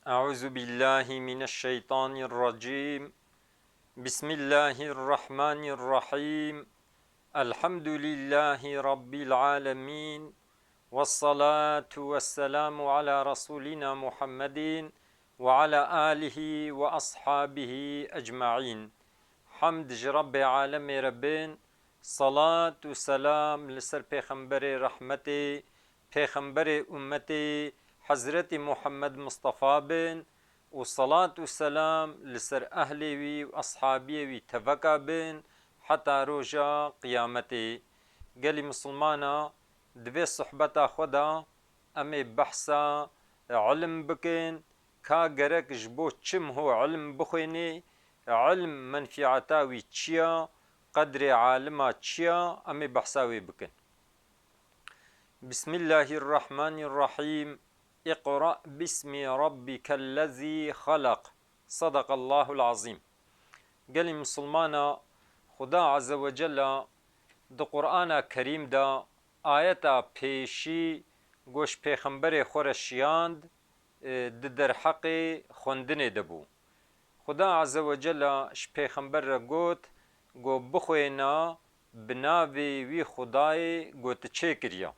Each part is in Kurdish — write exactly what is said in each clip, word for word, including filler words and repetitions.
أعوذ بالله من الشيطان الرجيم. بسم الله الرحمن الرحيم. الحمد لله رب العالمين. والصلاة والسلام على رسولنا محمد وعلى آله وأصحابه أجمعين. Hamd ji Rabbê alemê re bin, salat û selam li ser Pêxemberê rehmetê, Pêxemberê ummetê Hezretî Muhammed Mustafa bin û salat û selam li ser ehlê wî û eshabiyê wî teveka bin heta roja qiyametê. Gelî misilmana, di vê sohbeta xwe de em ê behsa ilim bikin, ka gerek ji bo çi miho ilim bixwênê, ilim menfîeta wî çi ya, qedrê alima çi ya, em ê behsa wê bikin. Bismillahirrahmanirrahîm. Iqra bismi rabbikellezî xelaq. Sadaqallahul azîm. Gelî misilmana, Xuda Azze ve Cella di Qur'ana Kerîm de ayeta pêşî ku ji Pêxemberê xwe re şiyand, e, di derheqê xwendinê de bû. Xuda Azze ve Cella ji Pêxember re got, ku bixwêna bi navê wî Xudayê ku tu çêkiriya.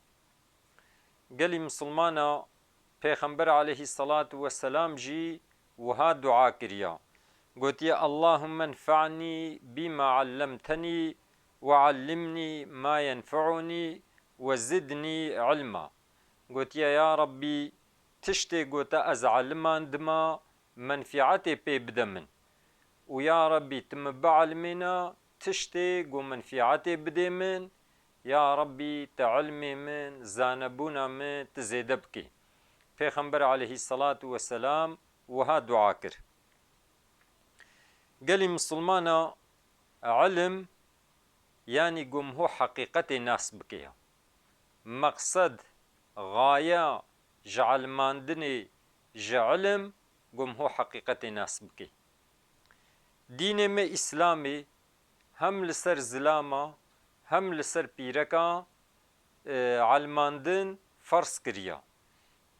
Gelî misilmana, Pêxember aleyhisselatu vesselam jî wiha dua kiriya. Gotiye, Allahümme nfa'ni bima allemteni ve allimni ma yenfa'uni ve zidni ilma. Gotiye, ya Rabbî, tiştê ku te ez elimandima, menfîetê pê bide min. Û ya Rabbî, tu min bielmêne tiştê ku menfîetê bidê min, ya Rabbî, tu ilmê min, zanebûna min tu zêde bikî. Pêxember aleyhisselatu vesselam wiha dua kir. Gelî misilmana, ilim, yanî ku miho heqîqetê nas bike ya. Meqsed, xaye ji elimandinê, ji ilim, ku miho heqîqetê nas bike. Dînê me Îslamê hem li ser zilama, hem li ser pîreka, e, elimandin ferz kiriya.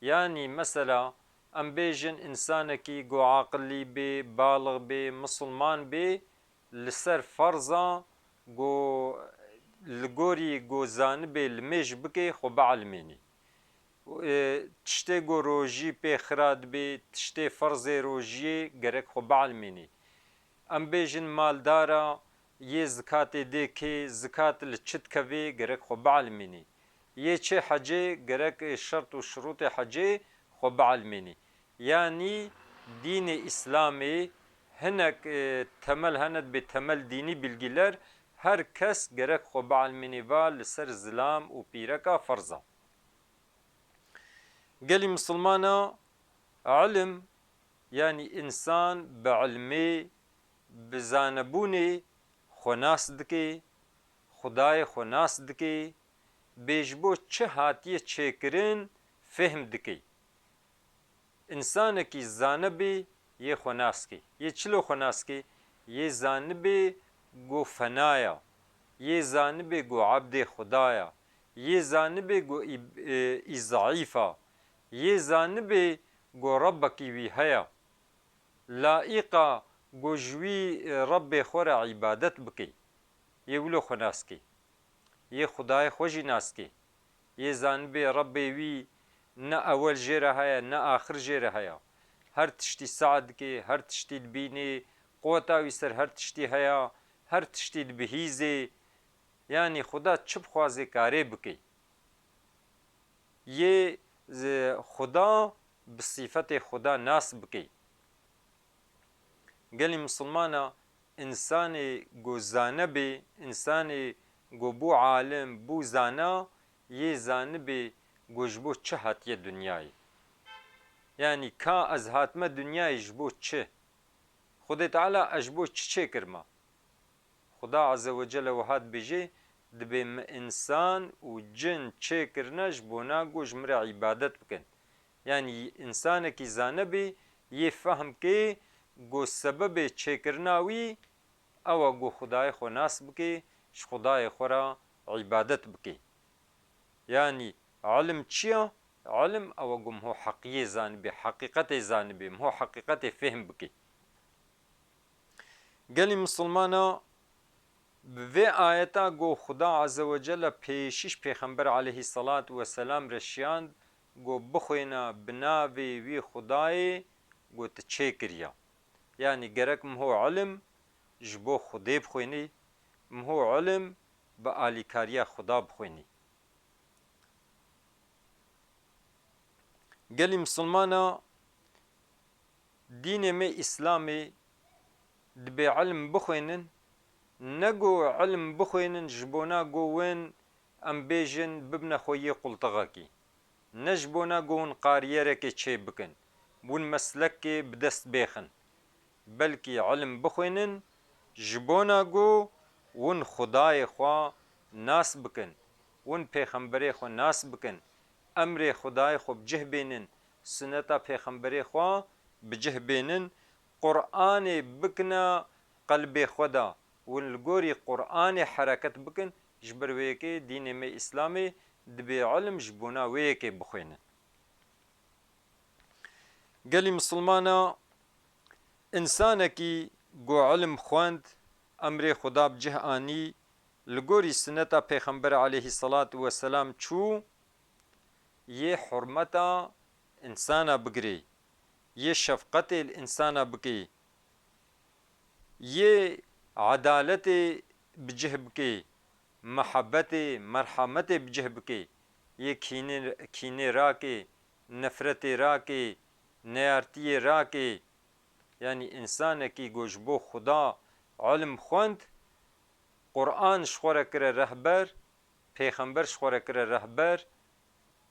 Yanî mesela, em bêjin, însanekî ku aqilî bê, balix bê, misilman bê, li ser ferza ku li gorî ku zanibê limêj bike, xwe bielmênî. E, tiştê ku rojî pê xira dibê, tiştê ferzê rojiyê gerek xwe bielmênî. Em bêjin, maldara yê zikatê dê kê, zikat li çi dikevê, gerek xwe bielmênî. Yê çê hecê, gerek şert û şirûtê hecê xwe bielmênî. Yanî dînê Îslamê hinek, e, temel hene, dibê temel dînî bilgiler, her kes gerek xwe bielmênê va li ser zilam û pîreka ferza. Gelî misilmana, ilim, yanî însan bi ilmê, bi zanebûnê xwe nas dike, Xwedayê xwe nas dike, bê ji bo çi hatiye çêkirin fêhm dike. Însanekî zanebê yê xwe nas ke. Yê çilo xwe nas ke? Yê zanibê ku fena ya. Yê zanibê ku ebdê Xuda ya. Yê zanibê ku î, e, î zeîf a. Yê zanibê ku Rebbekî wî heye. Laîq a ku ji wî, e, Rebbê xwe re îbadet bike. Yê wilo xwe nas ke. Yê Xwedayê xwe jî nas ke. Yê zanibê Rebbê wî ne ewel jê re heye, ne axir jê re heye. Her tiştî seh dike, her tiştî dibînê, quweta wî ser her tiştî heye, her tiştî dibihîzê. Yanî Xuda çi bixwazê karê bike. Yê, e, Xuda bi sîfetê Xuda nas bike. Gelî misilmana, însanê ku zane bê, însanê ku bû alim, bû zana, yê zanibê ku ji bo çi hatiye dinyayê. Yanî ka ez hatime dinyayê ji bo çi? Xwedê Teala ez ji bo çi çêkirime? Xuda Azze ve Celle wiha dibêje, dibê min însan û cin çêkirine ji bona ku ji min re îbadet bikin. Yanî însanekî zane bê, yê fehm kê ku sebebê çêkirina wî ew e ku Xwedayê xwe nas bike, ji Xwedayê xwe re îbadet bike. Yanî ilim çi ya? Ilim ew e ku miho heqiyê zanibê, heqîqetê zanibê, miho heqîqetê fêhm bikê. Gelî misilmana bi vê ayeta ku Xuda Azze ve Celle pêşîş Pêxember aleyhisselatu vesselam re şiyand, ku bixwêne bi navê wî Xudayê, ku tu çêkiriya. Yanî gerek miho ilim ji bo Xudê bixwênî, miho ilim bi alîkariya Xuda bixwênî. Gelî misilmana dînê me Îslamê dibê ilim bixwênin, ne ku ilim bixwênin ji bona ku win, em bêjin, bibne xwe yê qultixekî. Ne ji bona ku hûn qariyerekê çê bikin, hûn meslekê bi dest bêxin. Belkî ilim bixwênin, ji bona ku hûn Xudayê xwe nas bikin, hûn pêxemberê xwe nas bikin, emrê Xudayê xwe bi cih bênin, suneta pêxemberê xwe bi cih bênin, Qur'anê bikine qelbê xwe de, hûn li gorî Qur'anê hereket bikin, ji ber wê yekê dînê me Îslamê dibê ilim ji bona wê yekê bixwênin. Gelî misilmana, însanekî ku ilim xwend, emrê Xuda bi cih anî, li gorî suneta Pêxember aleyhisselatu vesselam çû, yê hurmeta însana bigirê, yê şefqetê li însana bikê, yê edaletê bi cih bikê, mehebetê, merhametê bi cih bikê, yê kînê, kînê rakê, nefretê rakê, neyartiyê rakê. Yanî însanekî ku ji bo Xuda ilim xwend, Qur'an ji xwe re kire rehber, Pêxember ji xwe re kire rehber,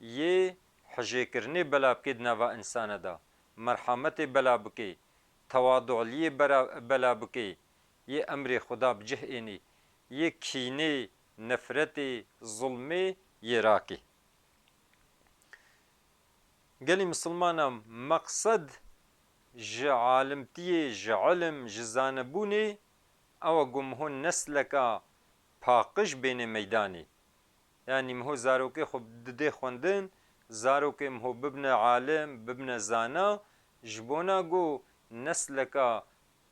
yê hijêkirinê bela bikê di nava însana de, merhametê bela bikê, tewadu'liyê bera-, bela bikê, yê emrê Xuda bi cih ênî, yê kînê, nefretê, zulmê yê rakê. Gelî misilmana, meqsed ji alimtiyê, ji ilim, ji zanebûnê ew e ku miho nesleka paqij bêne meydanê. Yanî miho zarokê xwe didê xwendin, zarokê miho bibine alim, bibine zana, ji bona ku nesleka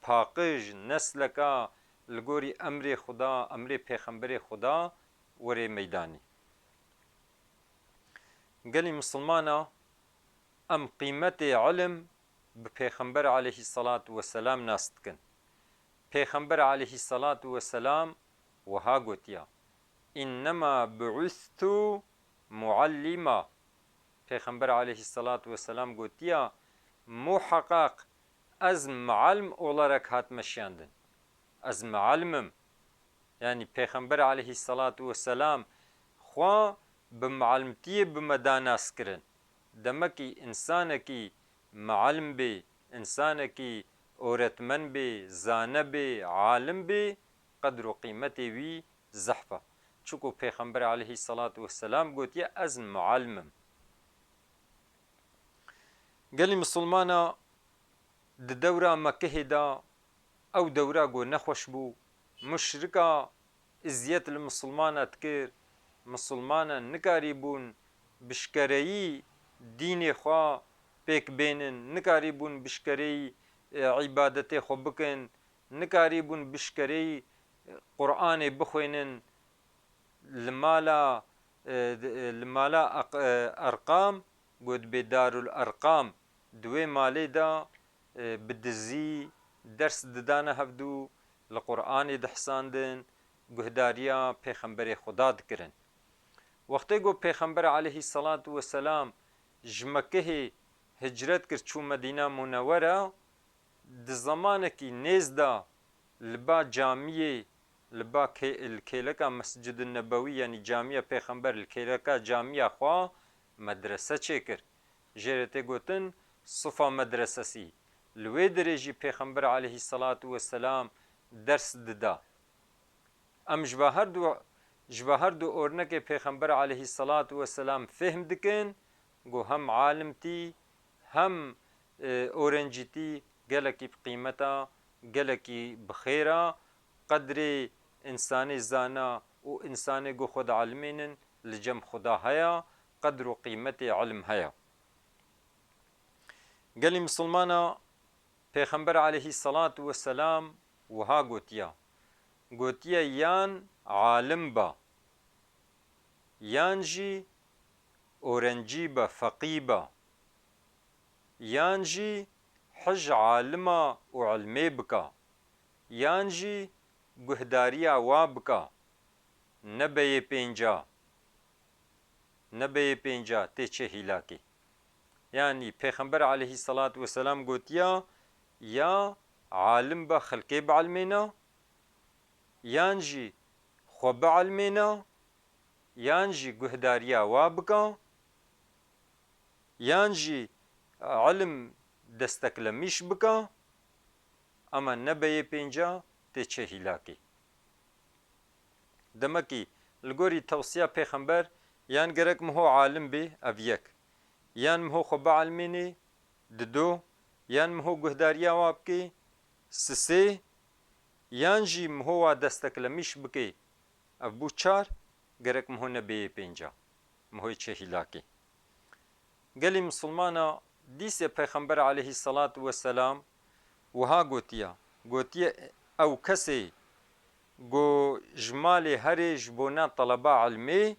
paqij, nesleka li gorî emrê Xuda, emrê Pêxemberê Xuda were meydanê. Gelî misilmana, em qîmetê ilim bi Pêxember aleyhisselatu vesselam nas dikin. Pêxember aleyhisselatu vesselam wiha gotiya, "Innema bu'istu muallima." Pêxember aleyhisselatu vesselam gotiya, "Muheqeq ez muallim olarak hatime şiyandin." Ez muallim im. Yanî Pêxember aleyhisselatu vesselam xwe bi muallimtiyê bi me da nas kirin. Demekî însanekî muallim bê, însanekî öğretmen bê, zane bê, alim bê, qedr û qîmetê wî zehf e. Çunku Pêxember aleyhisselatu vesselam gotiye, "Ez muallim im." Gelî misilmana, di dewra Mekihê de, ew dewra ku nexweş bû, muşrika eziyet li misilmana dikir, misilmana nikarîbûn bi şkereyî dînê xwe pêk bênin, nikarîbûn bi şkereyî, e, îbadetê xwe bikin, nikarîbûn bi şkereyî, e, Qur'anê bixwênin, li mala, e, di, e, li mala Eq-, e, Erqam, got bê Darul Erqam, di wê malê de, e, bi dizî ders didane hevdû, li Qur'anê dihsandin, guhdariya Pêxemberê Xuda dikirin. Wextê ku Pêxember aleyhisselatu vesselam ji Mekehê hicret kir çû Medîna Munewwere, di zemanekî nêz de li ba camiyê, li ba kê-, li kêleka Mescidun Nebewî, yanî camiya Pêxember, li kêleka camiya xwe medrese çêkir. Jê re tê gotin Sufa Medresesî. Li wê derê jî Pêxember aleyhisselatu vesselam ders dida. Em ji ba her du, ji ba her du ornekê Pêxember aleyhisselatu vesselam fêhm dikin ku hem alimtî, hem, e, orencîtî gelekî bi qîmet a, gelekî bi xêr a, qedrê însanê zana û însanê ku xwe dialimênin li cem Xuda heye, qedr û qîmetê ilm heye. Gelî misilmana, Pêxember aleyhî selatu weselam wiha gotiya, gotiye, yan alim be, yan jî orencî be, feqî be, yan jî hij alima û ilmê bike, yan jî guhdariya wa bike, nebe yê pênca, nebe yê pênca tê çê hîlakê. Yanî Pêxember aleyhî selatu weselam gotiya, ya alim be, xelkê biilmêne, yan jî xwe biilmêne, yan jî guhdariya wa bike, yan jî ilim desteklemîş bike, ama nebe yê pênca tê çê hîlakê. Demekî, li gorî tewsiya Pêxember, yan gerek miho alim bê, ev yek, yan miho xwe bielmênê, dido, yan miho guhdariya wa bikê, sisê, yan jî miho wa desteklemîş bikê, ev bû çar, gerek miho nebê yê pênca, mihoyê çê hîlakê. Gelî misilmana, dîsê Pêxember aleyhî selatu weselam wiha gotiya, gotiye, ew kesê ku ji malê herê ji bona teleba ilmê,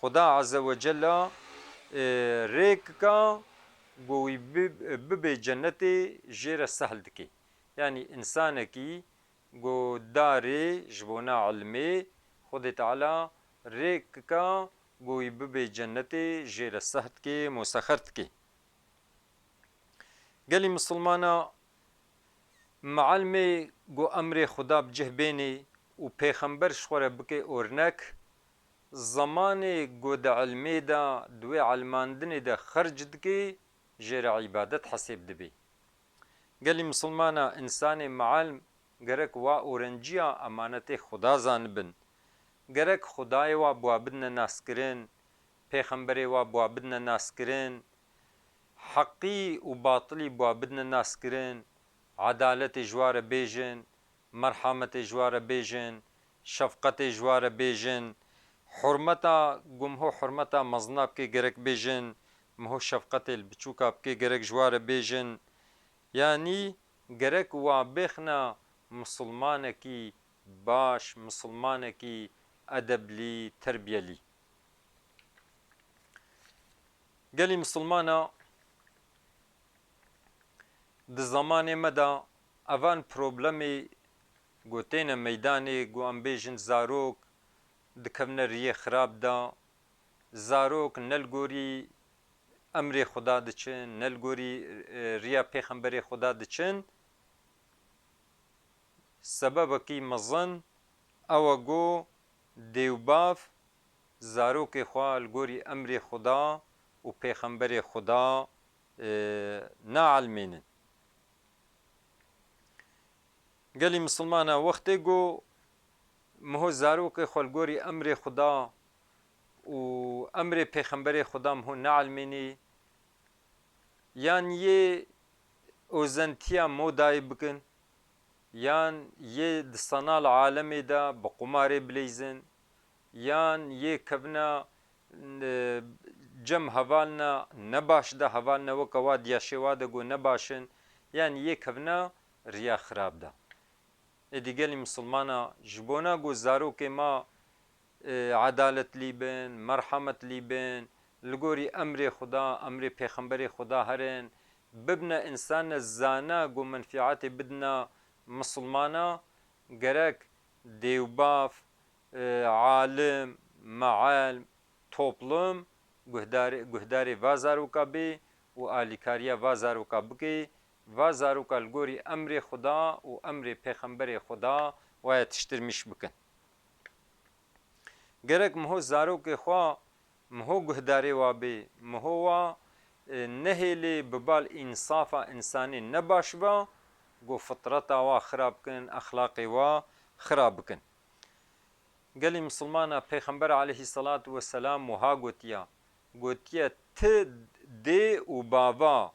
Xuda Azze ve Cella, e, rê kika ku wî bi-, bibê cennetê jê re sehl dike. Yanî însanekî ku da rê ji bona ilmê, Xwedê Teala rê kika ku wî bibê cennetê jê re sehl dike, musexer dike. Gelî misilmana, mielmê ku emrê Xuda bi cih bênê û Pêxember ji xwe re bike ornek, zemanê ku di ilmê de, di wê ilmandinê de xerc dike, jê re îbadet hesêb dibe. Gelî misilmana, însanê mielm gerek wa orenciya emanetê Xuda zanibin. Gerek Xudayê wa bi wa bidine naskirin, Pêxemberê wa bi wa bidine naskirin, heqî û batilî bi wa bidine naskirin, edaletê ji wa re bêjin, merhametê ji wa re bêjin, şefqetê ji wa re bêjin, hurmeta, ku miho hurmeta mezina bike gerek bêjin, miho şefqetê li biçûka bike gerek ji wa re bêjin. Yanî gerek wa bêxna misilmanekî baş, misilmanekî edeblî, terbiyelî. Gelî misilmana, di zemanê me de evan problemê ku têne meydanê, ku em bêjin zarok dikevne riyê xirab de, zarok ne li gorî emrê Xuda diçin, ne li gorî, e, riya Pêxemberê Xuda diçin. Sebebekî mezin ew e ku dê û bav zarokê xwe li gorî emrê Xuda û Pêxemberê Xuda, e, naelmênin. Gelî misilmana, wextê ku miho zarokê xwe li gorî emrê Xuda û emrê Pêxemberê Xuda miho neelmênî, yan yê ozentiya modayê bikin, yan yê di sanal alemê de bi qumarê bileyzin, yan yê kevna, e, cem hevalna nebaş de, hevalna weke wa diyaşê wa de ku nebaş in, yan yê kevna riya xirab de. Êdî gelî misilmana, ji bona ku zarokê ma, e, edaletlî bin, merhametlî bin, li gorî emrê Xuda, emrê Pêxemberê Xuda herin, bibne însane zana ku menfîetê bidina misilmana, gerek dê û bav, e, alim, meelm, toplum guhdarê, guhdarê va zaroka bê û alîkariya va zaroka bike, va zaroka li gorî emrê Xuda û emrê Pêxemberê Xuda wa yetiştirmîş bikin. Gerek miho zarokê xwe, miho guhdarê wa bê, miho wa, e, nehêlê bi bal însafa însanê nebaş be, ku fitreta wa xirab bikin, exlaqê wa xirab bikin. Gelî misilmana, Pêxember aleyhî selatu weselam wiha gotiya, gotiye, ti dê û bava,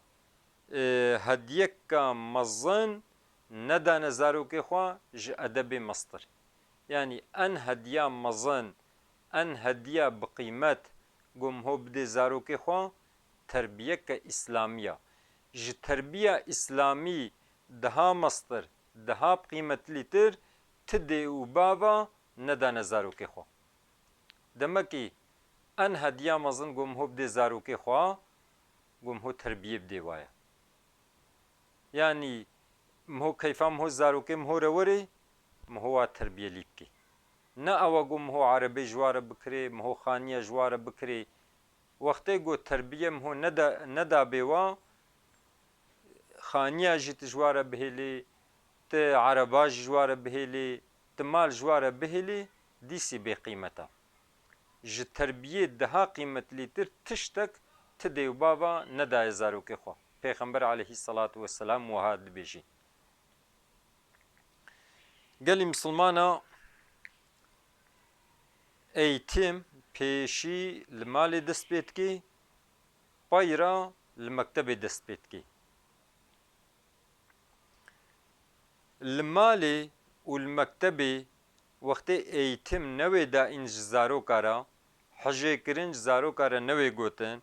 e, hediyeka mezin nedane zarokê xwe ji edebê mestir. Yanî en hediya mezin, en hediya bi qîmet Go min ho bidê zarokê xwe terbiyeke îslamî ya. Ji terbiya îslamî daha mestir, daha qîmetlîtir ti dê û bava nedane zarokê xwe. Demekî en hediya mezin go min ho bidê zarokê xwe, go min ho terbiyê bidê wa ye. Yanî min ho keyfa min ho zarokê min ho re werê, min ho wa terbiyelî bikê. Ne ewa go min ho erebê ji wa re bikirê, min ho xaniya ji wa re bikirê. Wextê go terbiye min ho neda, nedabê wa, xaniya jî tu ji wa re bihêlê, tu ereba jî ji wa re bihêlê, tu mal ji wa re bihêlê, dîsî bê qîmet e. Ji terbiyê daha qîmetlîtir tiştek ti dê û bava nedaye zarokê xwe. Pêxember aleyhisselatu vesselam wiha dibêjî. Gelî misilmana, eğitim pêşî li malê dest pê dikê, payra li mektebê dest pê dikê. Li malê û li mektebê wextê eğitim newê daîn ji zaroka re, hijêkirin ji zaroka re newê gotin,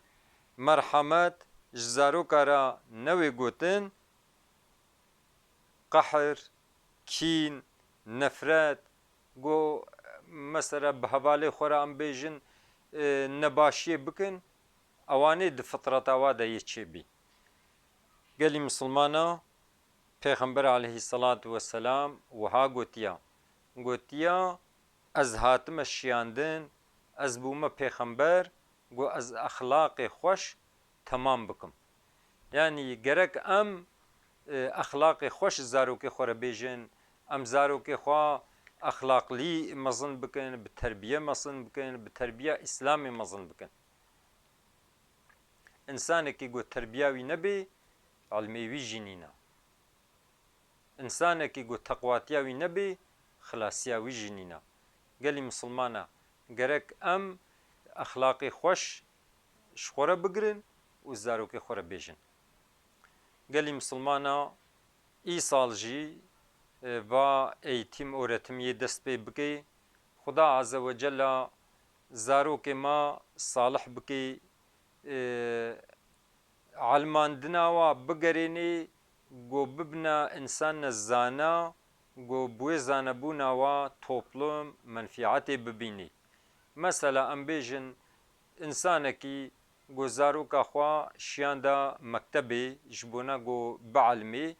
merhemet ji zaroka re newê gotin, qehr, kîn, nefret, go mesela bi hevalê xwe re em bêjin, e, nebaşiyê bikin, ewanê di fitreta wa de yê çêbî. Gelî misilmana, Pêxember aleyhisselatu vesselam wiha gotiya, gotiya, ez hatime şiyandin, ez bûme pêxember, go ez exlaqê xweş temam bikim. Yanî gerek em, e, exlaqê xweş zarokê xwe re bêjin, em zarokê xwe exlaqlî mezin bikin, bi terbiye mezin bikin, bi terbiya Îslamê mezin bikin. Însanekî ku terbiya wî nebê, ilmê wî jî nîne. Însanekî ku teqwatiya wî nebê, xilasiya wî jî nîne. Gelî misilmana, gerek em exlaqê xweş ji xwe re bigirin û zarokê xwe re bêjin. Gelî misilmana, îsal jî, e, va eğitim, öğretim yê dest pê bike. Xuda Azze ve Cella zarokê ma salih bike, e, elmandina wa bigerênê, go bibina însanne zana, go bi wê zanebûna wa toplum menfîetê bibînê. Mesela, em bêjin, însanekî go zaroka xwe şiyanda mektebê, ji bona go bielmê,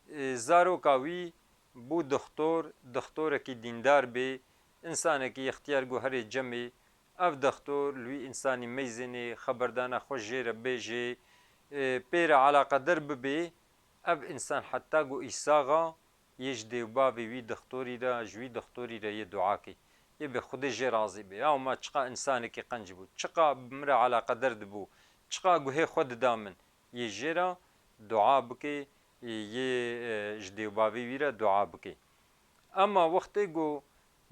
e, zaroka wî bû dixtor, dixtorekî dîndar bê, însanekî ixtiyar go herê cemê, ev dixtor li wî însanî meyzênê, xeberdana xwe jê re bêjê, e, pê re eleqeder bibê, ev însan heta go îsaxa yê ji dê û bavê wî dixtorî re, ji wî dixtorî re yê dua kê. Yê bê Xwedê jê razî bê. Ya ma çiqa însanekî qenc bû, çiqa bi min re eleqeder dibû, çiqa guhê xwe dida min, yê jê re dua bike, yê, e, ji dê û bavê wî re dua bike. Ema wextê ku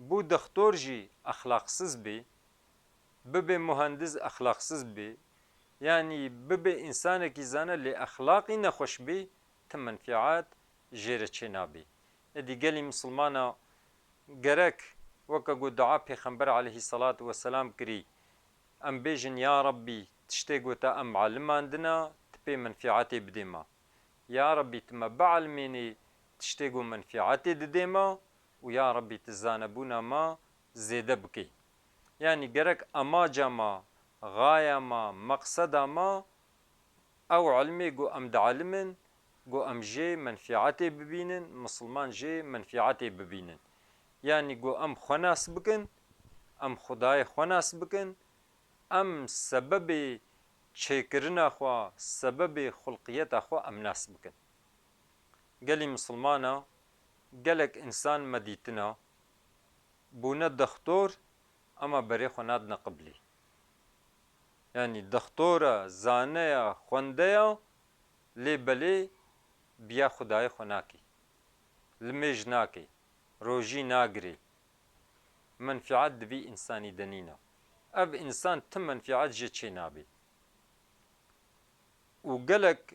bû dixtor jî exlaqsiz bê, bibe muhendiz exlaqsiz bê, yanî bibe însanekî zane lê exlaqî nexweş bê, ti menfîat jê re çênabê. Êdî gelî misilmana gerek weke ku dua Pêxember aleyhisselatu vesselam kirî, em bêjin, ya Rabbî, tiştê ku te em elimandina, ti pê menfîetê bidê me. Ya Rabbî, tu me bielmênî tiştê ku menfîetê didê me û ya Rabbî, tu zanebûna me zêde bikî. Yanî gerek amaca me, xaya me, meqseda me, ew ilmê ku em dielimin, ku em jê menfîetê bibînin, misilman jê menfîetê bibînin. Yanî ku em xwe nas bikin, em Xwedayê xwe nas bikin, em sebebê çêkirina xwe, sebebê xulqiyeta xwe em nas bikin. Gelî misilmana, gelek însan me dîtina, bûne dixtor, ema berê xwe nadine qiblê. Yanî dixtor e, zane ye, xwende ye, lê belê biya Xwedayê xwe nake. Limêj nake, rojî nagirê. Menfîet di vî însanî de nîne. Ev însan ti menfîet jê çênabê. Û gelek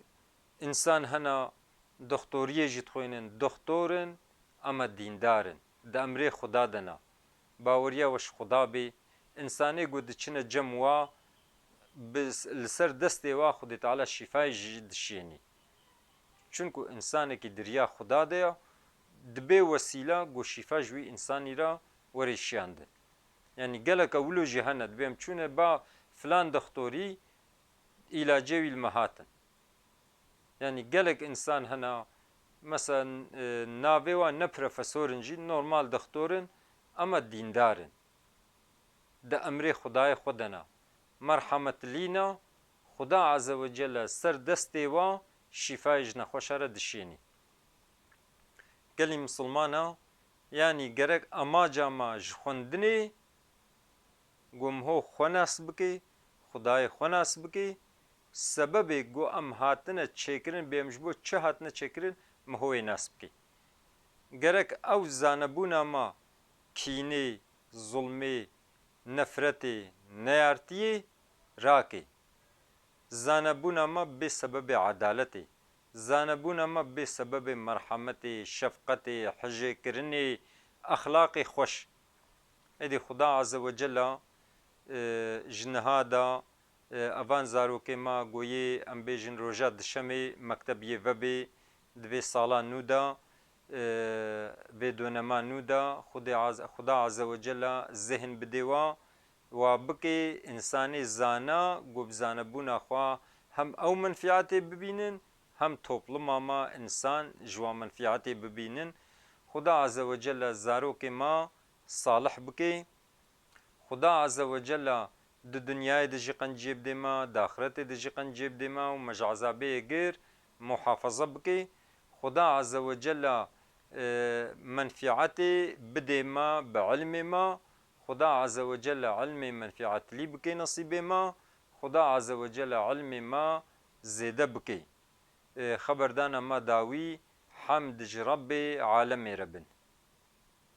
însan hene, doxtoriyê jî dixwînin, doxtor in, ema dîndar in, di emrê Xuda de ne. Baweriya we ji Xuda bê, însanê ku diçine cem wa, bi, li ser destê wa Xwedê Teala şîfayê jî dişênî. Çunku insanekî di riya Xuda de ya, dibê wesîla ku şîfa ji wî insanî re were şiyandin. Yanî geleke wilo jî hene, dibê em çûne ba filan dixtorî, îlacê wî li me hatin. Yanî gelek insan hene, mesela, e, navê wan ne profesor in jî, normal dixtor in, ama dîndar in. Di emrê Xwedayê xwe de ne. Merhemetlî ne, Xuda Azze ve Celle ser destê wa şîfayê ji nexweşa re dişênî. Gelî misilmana, yanî gerek amaca me ji xwendinê, ku em ho xwe nas bike, Xwedayê xwe nas bike, sebebê ku em hatine çêkirin, bê em ji bo çi hatine çêkirin, em ho yê nas bike. Gerek ew zanebûna me kînê, zulmê, nefretê, neyartiyê rake. Zanebûna me bê sebebê edaletê. Zanebûna me bê sebebê merhemetê, şefqetê, hijêkirinê, exlaqê xweş. Êdî Xuda Azze ve Celle, e, ji niha de, e, evan zarokê me goyê, em bêjin, roja dişemê mekteb yê vebê, di vê sala nû de, e, vê dönema nû de, Xudê Az-, Xuda Azze ve Celle zihn bidê wa, wa bikê insanê zana, ku bi zanebûna xwe hem ew menfiatê bibînin, hem topluma me, insan ji wan menfiatê bibînin. Xuda Azze ve Celle zarokê me salih bikê. Xuda Azze ve Celle di dinyayê de jî qenciyê bidê me, di axiretê de jî qenciyê bidê me û me ji ezabê yê gir muhafaza bikê. Xuda Azze ve Celle, e, menfiatê bidê me bi ilmê me. Xuda Azze ve Celle ilmê menfiatlî bikê nesîbê me. Xuda Azze ve Celle ilmê me zêde bikê. E, xeberdana me dawî, hemd ji Rebbê alemê re bin.